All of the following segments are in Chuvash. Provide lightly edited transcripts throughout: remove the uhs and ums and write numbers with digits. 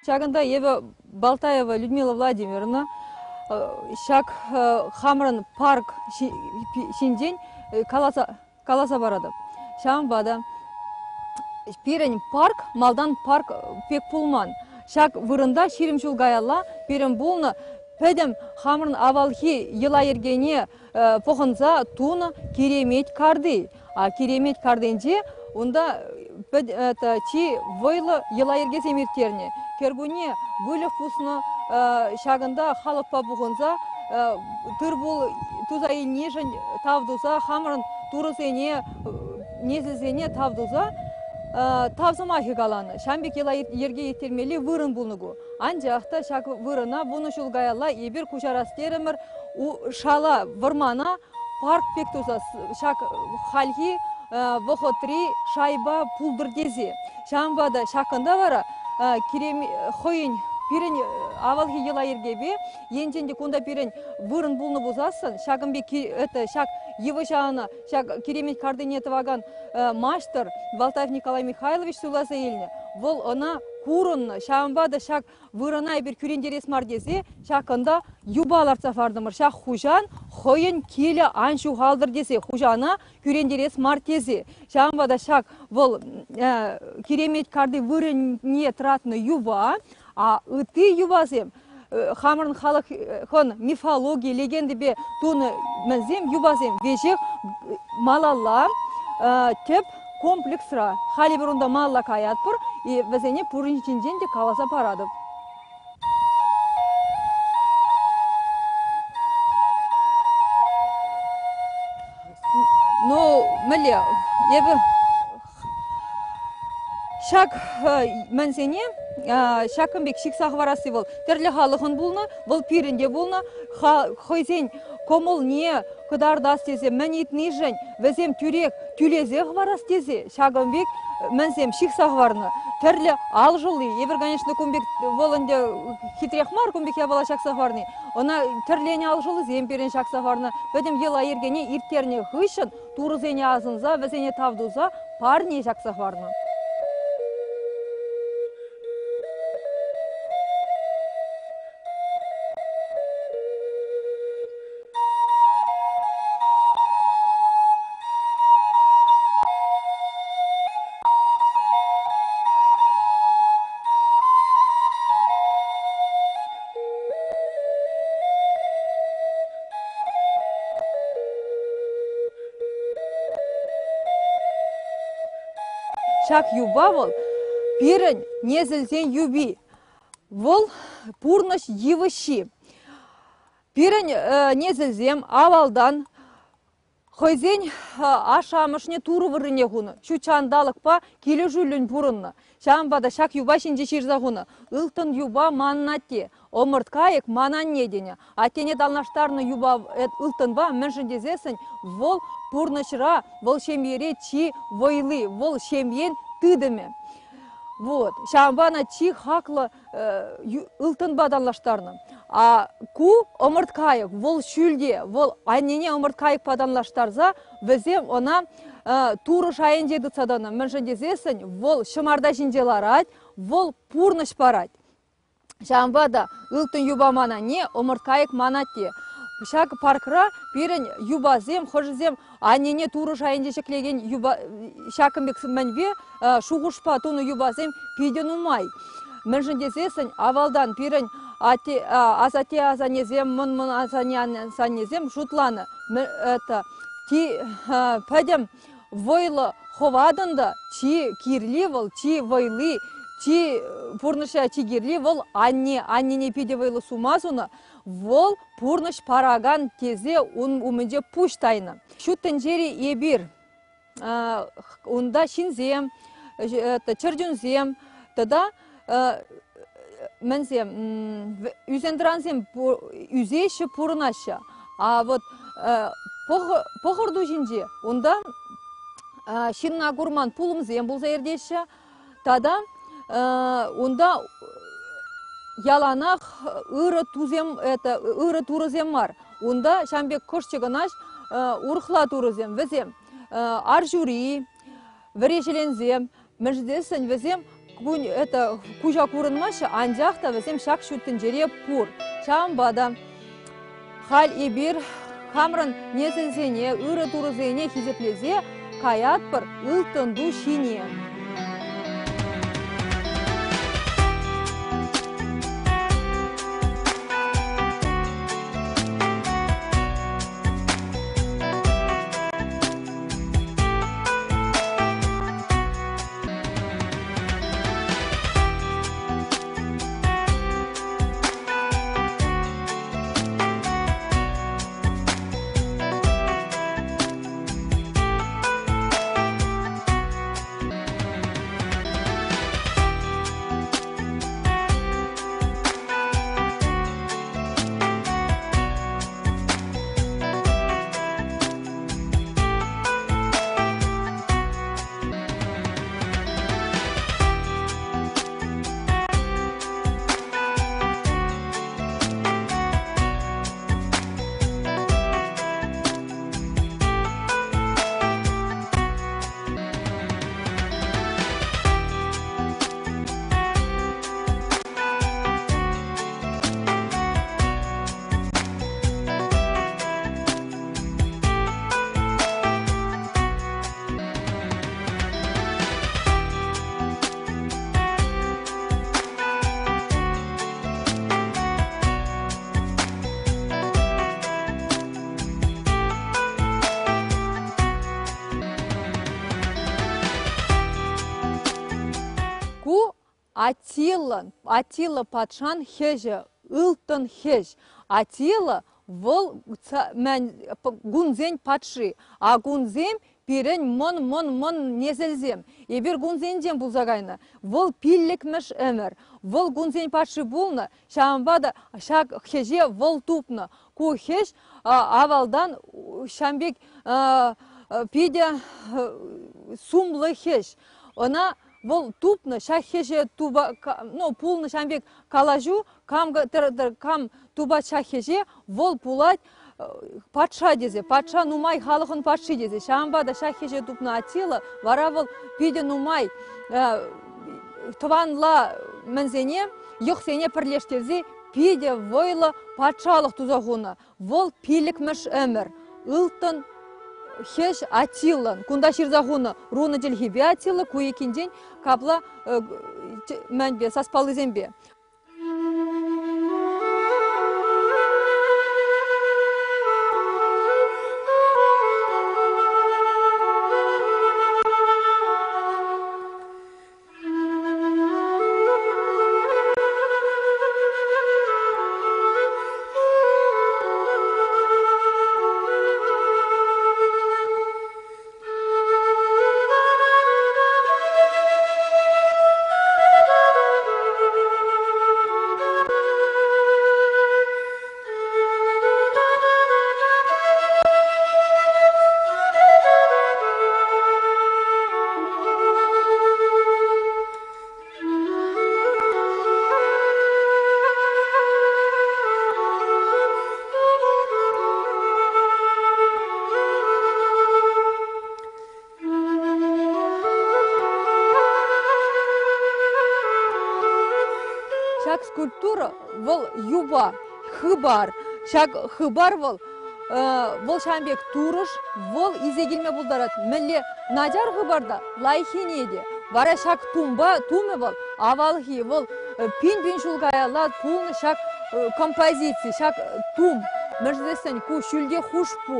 Ҫакӑнта эпӗ Балтаева Людмила Владимировна ҫак хамӑрӑн парк ҫинчен каласа каласа паратӑп. Ҫавӑнпа та пирӗн парк малтан парк пек пулман. Ҫак вырӑнта 20 ҫул каялла пирӗн пулнӑ пӗтӗм хамӑрӑн авалхи йӑла-йӗркене пӑхӑнса тунӑ киремет карти. А киремет картинче унта чи вӑйлӑ йӑла-йӗркесем ирттернӗ. Кӗркунне выльӑх пуснӑ, ҫакӑнта халӑхпа пухӑнса тыр-пул туса илнишӗн тав туса хамӑрӑн турӑсене, несӗлсене тав туса тав сӑмахӗ каланӑ. Ҫавӑн пек йӑла-йӗрке ирттермелли вырӑн пулнӑ ку. Анчах та ҫак вырӑна вунӑ ҫул каялла эпир куҫарас терӗмӗр, шала вӑрмана парк пек туса ҫак хальхи вӑхӑтри шайпа пултӑр тесе. Ҫавӑнпа та ҫакӑнта вара хӑйӗн пирӗн авалхи йӑла-йӗркепе енчен те кунта пирӗн вырӑн пулнӑ пулсассӑн ҫакӑн пек это ҫак йывӑҫа ӑна ҫак киремет картине тӑвакан маҫтӑр Балтаев Николай Михайлович суйласа илнӗ. Вӑл ӑна курӑннӑ. Ҫавӑнпа та ҫак Вырӑна эпир кӳрентерес мар тесе ҫакӑнта юпа лартса хӑвартӑмӑр. Ҫак хуҫан хӑйӗн килӗ ан ҫухалтӑр тесе, хуҫана кӳрентерес мар тесе. Ҫавӑнпа та ҫак вӑл киремет карти вырӑнне тӑратнӑ юпа, а ытти юпасем хамӑрӑн халӑхӑн мифологи легендипе тунӑ мӗнсем юпасем веҫех малалла тӗп комплексра. Халӗ эпир унта малалла каятпӑр, и вӗсене пурин ҫинчен те каласа паратӑп. Ну, мӗнле, эпӗ ҫак мӗнсене ҫакӑн пек ҫыхса хӑварасси вӑл тӗрлӗ халӑхӑн пулнӑ, вӑл пирӗн те пулнӑ. Хӑйсен кӑмӑлне кӑтартас тесе мӗн ыйтнишӗн вӗсем тӳрех тӳлесе хӑварас тесе ҫакӑн пек мӗнсем ҫыхса хӑварнӑ. Тӗрлӗ алшӑлли. Эпир, конечно, кун пек вӑл ӗнтӗ хитрех мар кун пек япала ҫакса хӑварни. Ӑна тӗрленӗ алшӑллисем пирӗн ҫакса хӑварнӑ. Пӗтӗм йӑла-йӗркене ирттернӗ хыҫҫӑн турӑсене асӑнса, вӗсене тав туса парне ҫакса хӑварнӑ. Ҫак юпа вӑл пирӗн несӗлсен юпи. Вӑл пурнӑҫ йывӑҫҫи. Пирӗн несӗлсем авалтан хӑйсен ашшӗ-амӑшне Турӑ вырӑнне хунӑ, ҫут ҫанталӑкпа килӗшӳллӗн пурӑннӑ. Ҫавӑнпа та ҫак юпа ҫинче ҫырса хунӑ: «Ылтӑн юпа манӑн атте, ӑмӑрт кайӑк ман анне» тенӗ. Аттене танлаштарнӑ юпа ылтӑнпа мӗншӗн тесессӗн вӑл пурнӑҫра, вӑл ҫемьере чи вӑйли, вӑл ҫемьен тытӑмӗ. Вот. Ҫавӑнпа ӑна чи хаклӑ ылтӑнпа танлаштарнӑ. А ку ӑмӑрт кайӑк, вӑл ҫӳлте, вӑл аннене ӑмӑрт кайӑкпа танлаштарса вӗсем ӑна Турӑ шайӗнче тытса тӑнӑ. Мӗншӗн тесессӗн вӑл ҫӑмарта ҫинче ларать, вӑл пурнӑҫ парать. Ҫавӑнпа та ылтӑн юпа ман анне, ӑмӑрт кайӑк ман атте. Ҫак паркра пирӗн юпасем, хӑшӗсем аннене Турӑ шайӗнче ҫӗклекен юпа ҫакӑн пек мӗнпе шухӑшпа тунӑ юпасем питӗ нумай. Мӗншӗн тесессӗн авалтан пирӗн Асатте асаннесем, мӑн-мӑн асанне-асаннесем шутланӑ. Это пӗтӗм вӑйлӑ хӑватӑн та чи кирли вӑл, чи вӑйли, чи пурнӑҫра чи кирли вӑл анне. Аннене питӗ вӑйлӑ сума сунӑ. Вӑл пурнӑҫ паракан тесе ун умӗнче пуҫ тайнӑ. Ҫут тӗнчере эпир унта ҫынсем, чӗрчунсем тата мӗнсем ӳсентӑрансем ӳсеҫҫӗ, пурӑнаҫҫӗ. А вот пӑхӑр ту ҫинче унта ҫынна курман пулӑмсем пулса иртеҫҫӗ тата унта яланах ырӑ тусем это ырӑ турӑсем мар. Унта ҫавӑн пек кӑшчӗ кӑна урӑхла турӑсем. Вӗсем арҫури, вӗреҫӗленсем, мӗншӗн тесен вӗсем это куҫа курӑнмаҫҫӗ, анчах та вӗсем ҫак ҫут тӗнчере пур. Ҫавӑнпа та халь эпир хамӑрӑн несӗлсене, ырӑ турӑсене хисеплесе каятпӑр ылтӑн ту ҫине. Ку Атилӑн, Атила патшан хӗҫӗ, ылтӑн хӗҫ. Атила вӑл гунсен патши, а гунсем пирӗн мӑн-мӑн-мӑн несӗлсем. Эпир гунсенчен пулса кайнӑ. Вӑл пиллӗкмӗш ӗмӗр. Вӑл гунсен патши пулнӑ, ҫавӑнпа та ҫак хӗҫе вӑл тупнӑ. Ку хӗҫ авалтан ҫам пек питӗ сумлӑ хӗҫ. Ӑна вӑл тупнӑ ҫак хӗҫе тупа, ну, пулнӑ ҫавӑн пек калаҫу, кам, кам тупать ҫак хӗҫе, вӑл пулать патша тесе, патша нумай халӑхӑн патши тесе. Ҫавӑнпа та ҫак хӗҫе тупнӑ Аттила, вара вӑл питӗ нумай тӑванла мӗнсене, йӑхсене пӗрлештерсе питӗ вӑйлӑ патшалӑх туса хунӑ. Вӑл пиллӗкмӗш ӗмӗр. Ылтӑн хӗҫ Аттилӑн. Кунта ҫырса хунӑ рунӑ чӗлхипе Аттила, ку иккинчен капла мӗнпе, саспаллисемпе. Ҫак скульптура вӑл юпа, хыпар. Ҫак хыпар вӑл вӑл ҫавӑн пек турӑш, вӑл илсе килме пултарать. Мӗнле начар хыпар та, лайӑххине те. Вара ҫак тумпа тумӗ вӑл авалхи, вӑл пин-пин ҫул каялла пулнӑ ҫак композици, ҫак тум, мӗншӗн тесен ку ҫӳлте хушпу,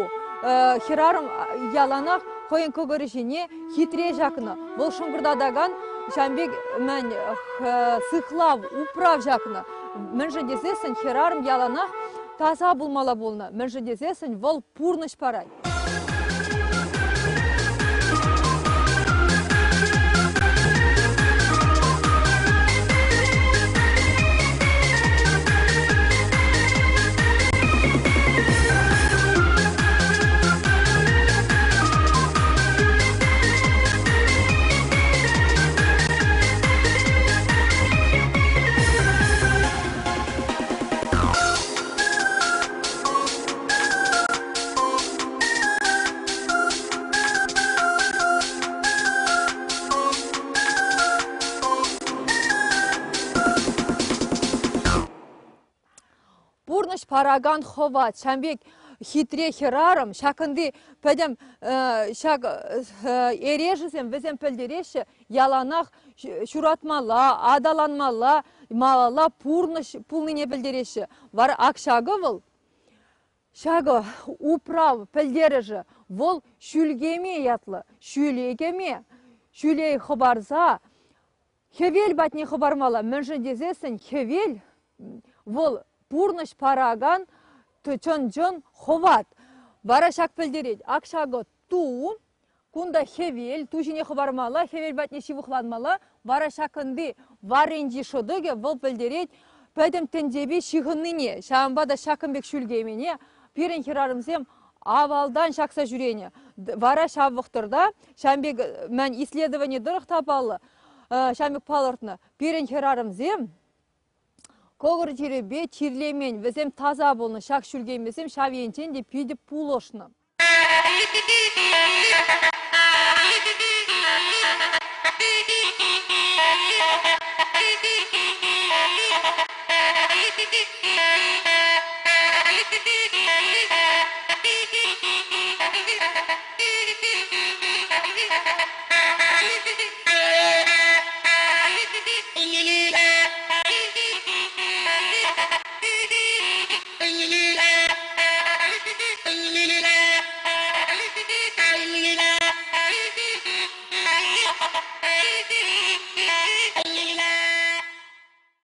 хӗрарӑм яланах хӑйӗн кӑкӑрӗ ҫине хитре ҫакнӑ. Вӑл шӑнкӑртатакан ҫавӑн пек мӗн сыхлав, управ ҫакнӑ. Мӗншӗн тесессӗн хӗрарӑм яланах таса пулмалла пулнӑ. Мӗншӗн тесессӗн вӑл пурнӑҫ парать. Пурнӑҫ паракан хӑват, ҫавӑн пек хитре хӗрарӑм ҫакӑнти пӗтӗм ҫак эрешӗсем вӗсем пӗлтереҫҫӗ яланах ҫуратмалла, аталанмалла, малалла пурнӑҫ пулнине пӗлтереҫҫӗ. Вара ак ҫакӑ вӑл Ҫакӑ управ пӗлтерӗшӗ вӑл ҫӳлкеме ятлӑ. Ҫӳлекеме, ҫӳле хӑпарса хӗвел патне хӑпармалла. Мӗншӗн тесессӗн хӗвел вӑл пурнӑҫ паракан чӑн-чӑн хӑват. Вара ҫак пӗлтерет, ак ҫакӑ ту, кунта хӗвел, ту ҫине хӑпармалла, хӗвел патне ҫывӑхланмалла. Вара ҫакӑнти варринчи шӑтӑкӗ вӑл пӗлтерет пӗтӗм тӗнчепе ҫыхӑннине. Ҫавӑнпа та ҫакӑн пек ҫӳлкемене пирӗн хӗрарӑмсем авалтан ҫакса ҫӳренӗ. Вара ҫав вӑхӑтра ҫавӑн пек мӗн исследовани тӑрӑх та паллӑ, ҫавӑн пек палӑртнӑ. Пирӗн хӗрарӑмсем кӑкӑр чирӗпе чирлемен, вӗсем таса пулнӑ. Ҫак ҫӳлкемесем ҫав енчен те питӗ пулӑшнӑ.